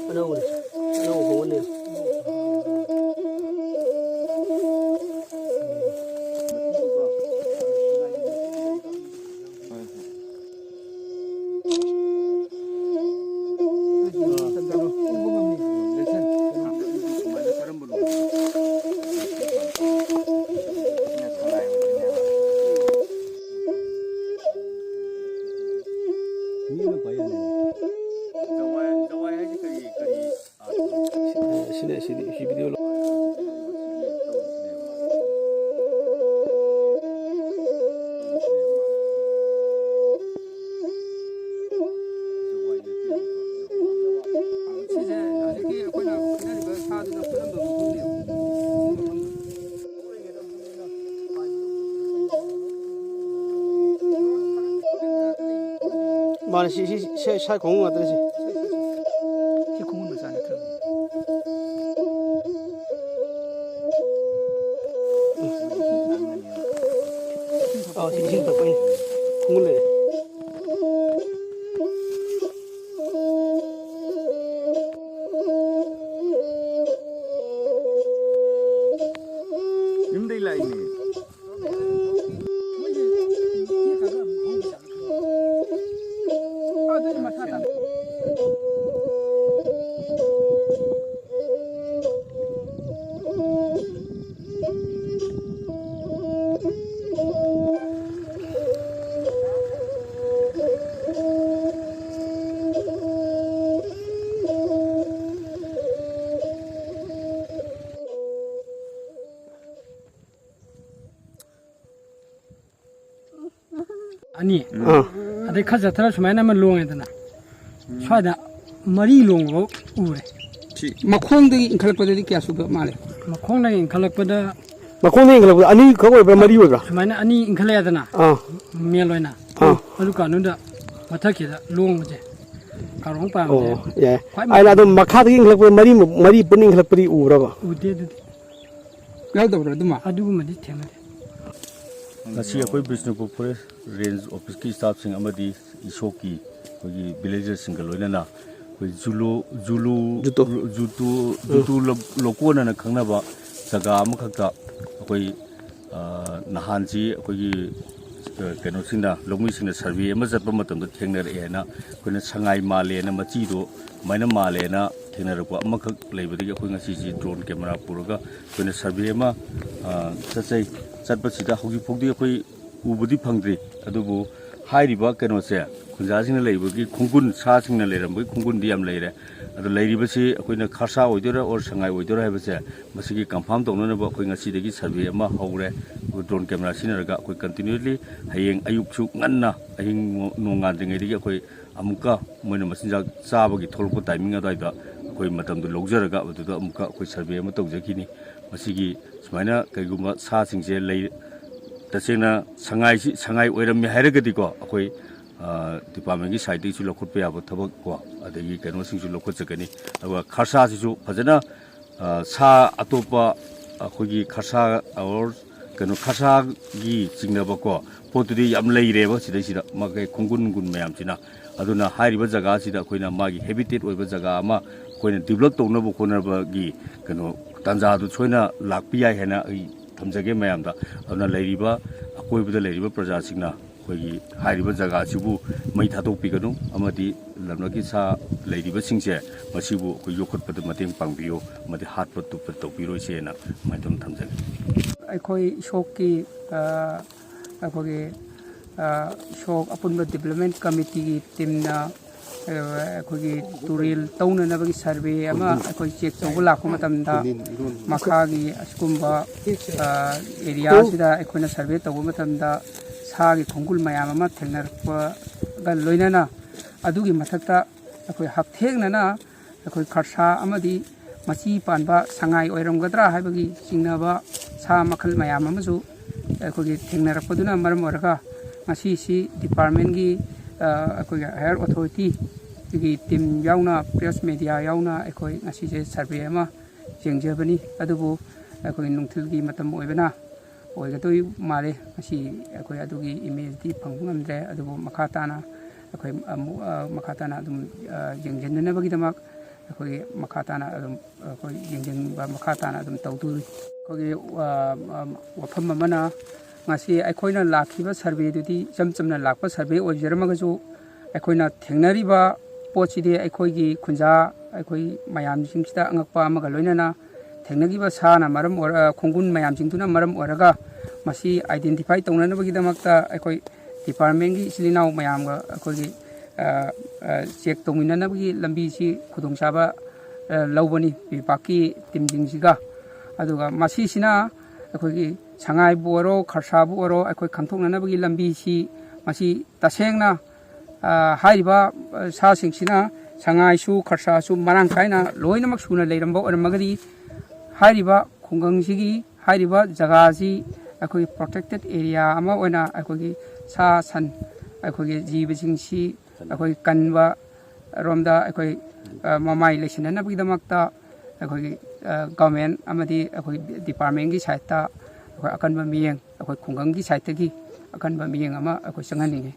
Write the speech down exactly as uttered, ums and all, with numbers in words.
ꯑꯅꯧꯕꯅꯦ꯫ ꯑꯅꯧꯕ ꯍꯧꯕꯅꯦ꯫ ꯁꯤꯅꯦ, ꯁꯤꯗꯤ, ꯁꯤ video ꯂꯧ-, ꯁꯤꯁꯦ ꯍꯧꯖꯤꯛꯀꯤ ꯑꯩꯈꯣꯏꯅ ꯐꯨꯅꯔꯤꯕ ꯁꯥꯗꯨꯅ ꯐꯨꯅꯕ ꯃꯐꯝꯅꯦꯕ꯫ ꯃꯥꯅꯦ, ꯁꯤ, ꯁꯤ, ꯁꯤ, ꯁꯥꯏ ꯈꯣꯡꯎꯞ ꯉꯥꯛꯇꯅꯦ ꯁꯤ꯫ ꯁꯤ ꯈꯣꯡꯎꯞ ꯃꯆꯥ ꯅꯠꯇ꯭ꯔꯣ? ꯑꯥ, ꯁꯤ ꯏꯁꯤꯡ ꯊꯛꯄꯩꯅꯦ꯫ ꯈꯣꯡꯎꯞ ꯂꯩꯔꯦ꯫ ꯌꯨꯝꯗꯩ ꯂꯥꯛꯏꯅꯦ꯫ ꯑꯅꯤ꯫ ꯑꯥ꯫ ꯑꯗꯩ ꯈꯔ ꯆꯠꯊꯔ ꯁꯨꯃꯥꯏꯅ ꯑꯃ ꯂꯣꯡꯉꯦꯗꯅ꯫ ꯁ꯭ꯋꯥꯏꯗ ꯃꯔꯤ ꯂꯣꯡꯕ ꯎꯔꯦ꯫ ꯁꯤ ꯃꯈꯣꯡꯗꯒꯤ ꯏꯟꯈꯠꯂꯛꯄꯗꯗꯤ ꯀꯌꯥ ꯁꯨꯕ ꯃꯥꯜꯂꯦ? ꯃꯈꯣꯡꯗꯒꯤ ꯏꯟꯈꯠꯂꯛꯄꯗ ꯃꯈꯣꯡꯗꯒꯤ ꯏꯟꯈꯠꯂꯛꯄꯗ ꯑꯅꯤꯈꯛ ꯑꯣꯏꯕ꯭ꯔꯥ, ꯃꯔꯤ ꯑꯣꯏꯕ꯭ꯔꯥ? ꯁꯨꯃꯥꯏꯅ ꯑꯅꯤ ꯏꯟꯈꯠꯂꯛꯑꯦꯗꯅ, ꯑꯥ꯫ ꯃꯦꯟ ꯑꯣꯏꯅ꯫ ꯑꯥ꯫ ꯑꯗꯨ ꯀꯥꯟꯗꯨꯗ ꯃꯊꯛꯀꯤꯗ ꯂꯣꯡꯕꯁꯦ ꯀꯥꯔꯣꯡ ꯄꯥꯝꯃꯦ꯫ ꯑꯣ, ꯌꯥꯏ꯫ ꯈ꯭ꯋꯥꯏ ꯑꯩꯅ ꯑꯗꯨꯝ ꯃꯈꯥꯗꯒꯤ ꯏꯟꯈꯠꯂꯛꯄ ꯃꯔꯤ, ꯃꯔꯤ ꯄꯨꯟꯅ ꯏꯟꯈꯠꯂꯛꯄꯗꯤ ꯎꯕ꯭ꯔꯕ? ꯎꯗꯦ ꯑꯗꯨꯗꯤ꯫ ꯌꯥꯎꯗꯕ꯭ꯔꯥ ꯑꯗꯨꯃ? ꯑꯗꯨꯒꯨꯝꯕꯗꯤ ꯊꯦꯡꯅꯗꯦ꯫ ꯉꯁꯤ ꯑꯩꯈꯣꯏ ꯕꯤꯁꯅꯨꯄꯨꯔ ꯐꯣꯔꯦꯁ ꯔꯦꯟꯖ ꯑꯣꯐꯤꯁꯀꯤ ꯁ꯭ꯇꯥꯐꯁꯤꯡ ꯑꯃꯗꯤ ꯏꯁꯣꯛꯀꯤ ꯑꯩꯈꯣꯏꯒꯤ ꯚꯤꯂꯦꯖꯔꯁꯤꯡꯒ ꯂꯣꯏꯅꯅ ꯑꯩꯈꯣꯏ ꯖꯨꯂꯣ, ꯖꯨꯂꯨ, ꯖꯨꯇꯣ꯫ ꯖꯨꯇꯨ, ꯎꯝ꯫ ꯖꯨꯇꯨ ꯂꯣ-, ꯂꯣꯀꯣꯟ ꯑꯅ ꯈꯪꯅꯕ ꯖꯒꯥ ꯑꯃꯈꯛꯇ ꯑꯩꯈꯣꯏ, ꯑ, ꯅꯍꯥꯟꯁꯤ ꯑꯩꯈꯣꯏꯒꯤ, ꯑ, ꯀꯩꯅꯣꯁꯤꯡꯅ, ꯂꯧꯃꯤꯁꯤꯡꯅ ꯁꯔꯚꯦ ꯑꯃ ꯆꯠꯄ ꯃꯇꯝꯗ ꯊꯦꯡꯅꯔꯛꯑꯦꯅ ꯑꯩꯈꯣꯏꯅ ꯁꯉꯥꯏ ꯃꯥꯜꯂꯦꯅ ꯃꯆꯤꯗꯣ ꯑꯗꯨꯃꯥꯏꯅ ꯃꯥꯜꯂꯦꯅ ꯊꯦꯡꯅꯔꯛꯄ ꯑꯃꯈꯛ ꯂꯩꯕꯗꯒꯤ ꯑꯩꯈꯣꯏ ꯉꯁꯤꯁꯤ ꯗ꯭ꯔꯣꯟ ꯀꯦꯃꯦꯔꯥ ꯄꯨꯔꯒ ꯑꯩꯈꯣꯏꯅ ꯁꯔꯚꯦ ꯑꯃ, ꯑ, ꯆꯠꯆꯩ꯫ ꯆꯠꯄꯁꯤꯗ ꯍꯧꯖꯤꯛ ꯐꯥꯎꯗꯤ ꯑꯩꯈꯣꯏ ꯎꯕꯗꯤ ꯐꯪꯗ꯭ꯔꯤ꯫ ꯑꯗꯨꯕꯨ ꯍꯥꯏꯔꯤꯕ ꯀꯩꯅꯣꯁꯦ, ꯈꯨꯟꯖꯥꯁꯤꯡꯅ ꯂꯩꯕꯒꯤ ꯈꯣꯡꯒꯨꯟ, ꯁꯥꯁꯤꯡꯅ ꯂꯩꯔꯝꯕꯒꯤ ꯈꯣꯡꯒꯨꯟꯗꯤ ꯌꯥꯝ ꯂꯩꯔꯦ꯫ ꯑꯗꯣ ꯂꯩꯔꯤꯕꯁꯤ ꯑꯩꯈꯣꯏꯅ ꯈꯔꯁꯥ ꯑꯣꯏꯗꯣꯏꯔꯥ ꯑꯣꯔ ꯁꯉꯥꯏ ꯑꯣꯏꯗꯣꯏꯔꯥ ꯍꯥꯏꯕꯁꯦ, ꯃꯁꯤꯒꯤ ꯀꯟꯐꯥꯔꯝ ꯇꯧꯅꯅꯕ ꯑꯩꯈꯣꯏ ꯉꯁꯤꯗꯒꯤ ꯁꯔꯚꯦ ꯑꯃ ꯍꯧꯔꯦ꯫ ꯑꯩꯈꯣꯏ ꯗ꯭ꯔꯣꯟ ꯀꯦꯃꯦꯔꯥ ꯁꯤꯖꯤꯟꯅꯔꯒ ꯑꯩꯈꯣꯏ ꯀꯟꯇꯤꯅ꯭ꯌꯨꯁꯂꯤ ꯍꯌꯦꯡ ꯑꯌꯨꯛꯁꯨ ꯉꯟꯅ, ꯑꯍꯤꯡ ꯅꯣꯡꯉꯥꯟꯗ꯭ꯔꯤꯉꯩꯗꯒꯤ ꯑꯩꯈꯣꯏ ꯑꯃꯨꯛꯀ ꯃꯣꯏꯅ ꯃꯆꯤꯟꯖꯥꯛ ꯆꯥꯕꯒꯤ ꯊꯣꯛꯂꯛꯄ ꯇꯥꯏꯃꯤꯡ ꯑꯗꯨꯋꯥꯏꯗ ꯑꯩꯈꯣꯏ ꯃꯇꯝꯗꯣ ꯂꯧꯖꯔꯒ ꯑꯗꯨꯗ ꯑꯃꯨꯛꯀ ꯑꯩꯈꯣꯏ ꯁꯔꯚꯦ ꯑꯃ ꯇꯧꯖꯈꯤꯅꯤ꯫ ꯃꯁꯤꯒꯤ ꯁꯨꯃꯥꯏꯅ ꯀꯩꯒꯨꯝꯕ ꯁꯥꯁꯤꯡꯁꯦ ꯂꯩ, ꯇꯁꯦꯡꯅ ꯁꯉꯥꯏꯁꯤ, ꯁꯉꯥꯏ ꯑꯣꯏꯔꯝꯃꯦ ꯍꯥꯏꯔꯒꯗꯤꯀꯣ, ꯑꯩꯈꯣꯏ, ꯑ, ꯗꯤꯄꯥꯔꯠꯃꯦꯟꯒꯤ ꯁꯥꯏꯠꯇꯒꯤꯁꯨ ꯂꯧꯈꯠꯄ ꯌꯥꯕ ꯊꯕꯛ ꯀꯣ, ꯑꯗꯒꯤ ꯀꯩꯅꯣꯁꯤꯡꯁꯨ ꯂꯧꯈꯠꯆꯒꯅꯤ꯫ ꯑꯗꯨꯒ ꯈꯔꯁꯥꯁꯤꯁꯨ ꯐꯖꯅ, ꯑ, ꯁꯥ ꯑꯇꯣꯞꯄ ꯑꯩꯈꯣꯏꯒꯤ ꯈꯔꯁꯥ ꯑꯣꯔ ꯀꯩꯅꯣ ꯈꯔꯁꯥꯒꯤ ꯆꯤꯡꯅꯕ ꯀꯣ, ꯄꯣꯠꯇꯨꯗꯤ ꯌꯥꯝ ꯂꯩꯔꯦꯕ ꯁꯤꯗꯩꯁꯤꯗ, ꯃꯈꯩ ꯈꯣꯡꯒꯨꯟ ꯅꯨꯡꯒꯨꯟ ꯃꯌꯥꯝꯁꯤꯅ꯫ ꯑꯗꯨꯅ ꯍꯥꯏꯔꯤꯕ ꯖꯒꯥꯁꯤꯗ ꯑꯩꯈꯣꯏꯅ ꯃꯥꯒꯤ ꯍꯦꯕꯤꯇꯦꯠ ꯑꯣꯏꯕ ꯖꯒꯥ ꯑꯃ ꯑꯩꯈꯣꯏꯅ ꯗꯤꯕꯂꯞ ꯇꯧꯅꯕ ꯈꯣꯠꯅꯕꯒꯤ ꯀꯩꯅꯣ ꯇꯥꯟꯖꯥꯗꯨ ꯁꯣꯏꯅ ꯂꯥꯛꯄ ꯌꯥꯏ ꯍꯥꯏꯅ ꯑꯩ ꯊꯝꯖꯒꯦ ꯃꯌꯥꯝꯗ꯫ ꯑꯗꯨꯅ ꯂꯩꯔꯤꯕ, ꯑꯀꯣꯏꯕꯗ ꯂꯩꯔꯤꯕ ꯄ꯭ꯔꯖꯥꯁꯤꯡꯅ ꯑꯩꯈꯣꯏꯒꯤ ꯍꯥꯏꯔꯤꯕ ꯖꯒꯥ ꯑꯁꯤꯕꯨ ꯃꯩ ꯊꯥꯗꯣꯛꯄꯤꯒꯅꯨ ꯑꯃꯗꯤ ꯂꯝꯂꯛꯀꯤ ꯁꯥ ꯂꯩꯔꯤꯕꯁꯤꯡꯁꯦ ꯃꯁꯤꯕꯨ ꯑꯩꯈꯣꯏ ꯌꯣꯛꯈꯠꯄꯗ ꯃꯇꯦꯡ ꯄꯥꯡꯕꯤꯌꯨ ꯑꯃꯗꯤ ꯍꯥꯠꯄ ꯇꯨꯞꯄ ꯇꯧꯕꯤꯔꯣꯏꯁꯦꯅ ꯑꯗꯨꯃꯥꯏꯅ ꯇꯧꯅ ꯊꯝꯖꯒꯦ꯫ ꯑꯩꯈꯣꯏ ꯏꯁꯣꯛꯀꯤ, ꯑ, ꯑꯩꯈꯣꯏꯒꯤ, ꯑ, ꯏꯁꯣꯛ ꯑꯄꯨꯟꯕ ꯗꯤꯕꯂꯞꯃꯦꯟ ꯀꯃꯤꯇꯤꯒꯤ ꯇꯤꯝꯅ, ꯑ, ꯑꯩꯈꯣꯏꯒꯤ ꯇꯨꯔꯦꯜ ꯇꯧꯅꯅꯕꯒꯤ ꯁꯔꯚꯦ ꯑꯃ ꯑꯩꯈꯣꯏ ꯆꯦꯛ ꯇꯧꯕ ꯂꯥꯛꯄ ꯃꯇꯝꯗ, ꯃꯈꯥꯒꯤ ꯑꯁꯤꯒꯨꯝꯕ, ꯑ, ꯑꯦꯔꯤꯌꯥꯁꯤꯗ ꯑꯩꯈꯣꯏꯅ ꯁꯔꯚꯦ ꯇꯧꯕ ꯃꯇꯝꯗ ꯁꯥꯒꯤ ꯈꯣꯡꯒꯨꯜ ꯃꯌꯥꯝ ꯑꯃ ꯊꯦꯡꯅꯔꯛꯄꯒ ꯂꯣꯏꯅꯅ, ꯑꯗꯨꯒꯤ ꯃꯊꯛꯇ ꯑꯩꯈꯣꯏ ꯍꯛꯊꯦꯡꯅꯅ ꯑꯩꯈꯣꯏ ꯈꯔꯁꯥ ꯑꯃꯗꯤ ꯃꯆꯤ ꯄꯥꯟꯕ ꯁꯉꯥꯏ ꯑꯣꯏꯔꯝꯒꯗ꯭ꯔꯥ ꯍꯥꯏꯕꯒꯤ ꯆꯤꯡꯅꯕ ꯁꯥ ꯃꯈꯜ ꯃꯌꯥꯝ ꯑꯃꯁꯨ ꯑꯩꯈꯣꯏꯒꯤ ꯊꯦꯡꯅꯔꯛꯄꯗꯨꯅ ꯃꯔꯝ ꯑꯣꯏꯔꯒ, ꯉꯁꯤꯁꯤ ꯗꯤꯄꯥꯔꯠꯃꯦꯟꯒꯤ, ꯑ, ꯑꯩꯈꯣꯏꯒꯤ ꯍꯥꯌꯔ ꯑꯣꯊꯣꯔꯤꯇꯤ ꯑꯩꯈꯣꯏꯒꯤ ꯇꯤꯝ ꯌꯥꯎꯅ, ꯄ꯭ꯔꯦꯁ ꯃꯦꯗꯤꯌꯥ ꯌꯥꯎꯅ ꯑꯩꯈꯣꯏ ꯉꯁꯤꯁꯦ ꯁꯔꯚꯦ ꯑꯃ ꯌꯦꯡꯖꯕꯅꯤ꯫ ꯑꯗꯨꯕꯨ ꯑꯩꯈꯣꯏꯒꯤ ꯅꯨꯡꯊꯤꯜꯒꯤ ꯃꯇꯝ ꯑꯣꯏꯕꯅ ꯑꯣꯏꯒꯗꯣꯏ ꯃꯥꯜꯂꯦ꯫ ꯉꯁꯤ ꯑꯩꯈꯣꯏ ꯑꯗꯨꯒꯤ ꯏꯃꯦꯖꯇꯤ ꯐꯪꯕ ꯉꯝꯗ꯭ꯔꯦ꯫ ꯑꯗꯨꯕꯨ ꯃꯈꯥ ꯇꯥꯅ ꯑꯩꯈꯣꯏ ꯑꯃꯨꯛ, ꯑ, ꯃꯈꯥ ꯇꯥꯅ ꯑꯗꯨꯝ, ꯑ, ꯌꯦꯡꯁꯤꯟꯅꯅꯕꯒꯤꯗꯃꯛ ꯑꯩꯈꯣꯏꯒꯤ ꯃꯈꯥ ꯇꯥꯅ ꯑꯗꯨꯝ ꯑꯩꯈꯣꯏ ꯌꯦꯡꯁꯤꯟꯕ ꯃꯈꯥ ꯇꯥꯅ ꯑꯗꯨꯝ ꯇꯧꯗꯣꯔꯤ꯫ ꯑꯩꯈꯣꯏꯒꯤ, ꯑ, ꯑ, ꯋꯥꯐꯝ ꯑꯃꯅ, ꯉꯁꯤ ꯑꯩꯈꯣꯏꯅ ꯂꯥꯛꯈꯤꯕ ꯁꯔꯚꯦꯗꯨꯗꯤ ꯏꯆꯝ ꯆꯝꯅ ꯂꯥꯛꯄ ꯁꯔꯚꯦ ꯑꯣꯏꯖꯔꯝꯃꯒꯁꯨ, ꯑꯩꯈꯣꯏꯅ ꯊꯦꯡꯅꯔꯤꯕ ꯄꯣꯠꯁꯤꯗꯤ ꯑꯩꯈꯣꯏꯒꯤ ꯈꯨꯟꯖꯥ, ꯑꯩꯈꯣꯏ ꯃꯌꯥꯝꯁꯤꯡꯁꯤꯗ ꯑꯉꯛꯄ ꯑꯃꯒ ꯂꯣꯏꯅꯅ ꯊꯦꯡꯅꯈꯤꯕ ꯁꯥꯅ ꯃꯔꯝ ꯑꯣꯏꯔ-, ꯈꯣꯡꯒꯨꯟ ꯃꯌꯥꯝꯁꯤꯡꯗꯨꯅ ꯃꯔꯝ ꯑꯣꯏꯔꯒ ꯃꯁꯤ ꯑꯥꯏꯗꯦꯟꯇꯤꯐꯥꯏ ꯇꯧꯅꯅꯕꯒꯤꯗꯃꯛꯇ ꯑꯩꯈꯣꯏ ꯗꯤꯄꯥꯔꯠꯃꯦꯟꯒꯤ ꯏꯆꯤꯜ ꯏꯅꯥꯎ ꯃꯌꯥꯝꯒ ꯑꯩꯈꯣꯏꯒꯤ, ꯑ, ꯑ, ꯆꯦꯛ ꯇꯧꯃꯤꯟꯅꯅꯕꯒꯤ ꯂꯝꯕꯤꯁꯤ ꯈꯨꯗꯣꯡꯆꯥꯕ, ꯑ, ꯂꯧꯕꯅꯤ ꯄꯤꯄꯥꯛꯀꯤ ꯇꯤꯝꯁꯤꯡꯁꯤꯒ꯫ ꯑꯗꯨꯒ ꯃꯁꯤꯁꯤꯅ ꯑꯩꯈꯣꯏꯒꯤ ꯁꯉꯥꯏꯕꯨ ꯑꯣꯏꯔꯣ, ꯈꯔꯁꯥꯕꯨ ꯑꯣꯏꯔꯣ, ꯑꯩꯈꯣꯏ ꯈꯪꯗꯣꯛꯅꯅꯕꯒꯤ ꯂꯝꯕꯤꯁꯤ ꯃꯁꯤ ꯇꯁꯦꯡꯅ, ꯑ, ꯍꯥꯏꯔꯤꯕ, ꯑ, ꯁꯥꯁꯤꯡꯁꯤꯅ ꯁꯉꯥꯏꯁꯨ, ꯈꯔꯁꯥꯁꯨ ꯃꯔꯥꯡ ꯀꯥꯏꯅ ꯂꯣꯏꯅꯃꯛ ꯁꯨꯅ ꯂꯩꯔꯝꯕ ꯑꯣꯏꯔꯝꯃꯒꯗꯤ ꯍꯥꯏꯔꯤꯕ ꯈꯨꯡꯒꯪꯁꯤꯒꯤ, ꯍꯥꯏꯔꯤꯕ ꯖꯒꯥꯁꯤ ꯑꯩꯈꯣꯏ ꯄ꯭ꯔꯣꯇꯦꯛꯇꯦꯠ ꯑꯦꯔꯤꯌꯥ ꯑꯃ ꯑꯣꯏꯅ ꯑꯩꯈꯣꯏꯒꯤ ꯁꯥ ꯁꯟ, ꯑꯩꯈꯣꯏꯒꯤ ꯖꯤꯕꯁꯤꯡꯁꯤ ꯑꯩꯈꯣꯏ ꯀꯟꯕ ꯔꯣꯝꯗ ꯑꯩꯈꯣꯏ, ꯑ, ꯃꯃꯥꯏ ꯂꯩꯁꯤꯟꯅꯅꯕꯒꯤꯗꯃꯛꯇ ꯑꯩꯈꯣꯏꯒꯤ, ꯑ, ꯒꯚꯔꯟꯃꯦꯟ ꯑꯃꯗꯤ ꯑꯩꯈꯣꯏ ꯗꯤꯄꯥꯔꯠꯃꯦꯟꯒꯤ ꯁꯥꯏꯠꯇ ꯑꯩꯈꯣꯏ ꯑꯀꯟꯕ ꯃꯤꯠꯌꯦꯡ, ꯑꯩꯈꯣꯏ ꯈꯨꯡꯒꯪꯒꯤ ꯁꯥꯏꯠꯇꯒꯤ ꯑꯀꯟꯕ ꯃꯤꯠꯌꯦꯡ ꯑꯃ ꯑꯩꯈꯣꯏ ꯆꯪꯍꯟꯅꯤꯡꯉꯤ꯫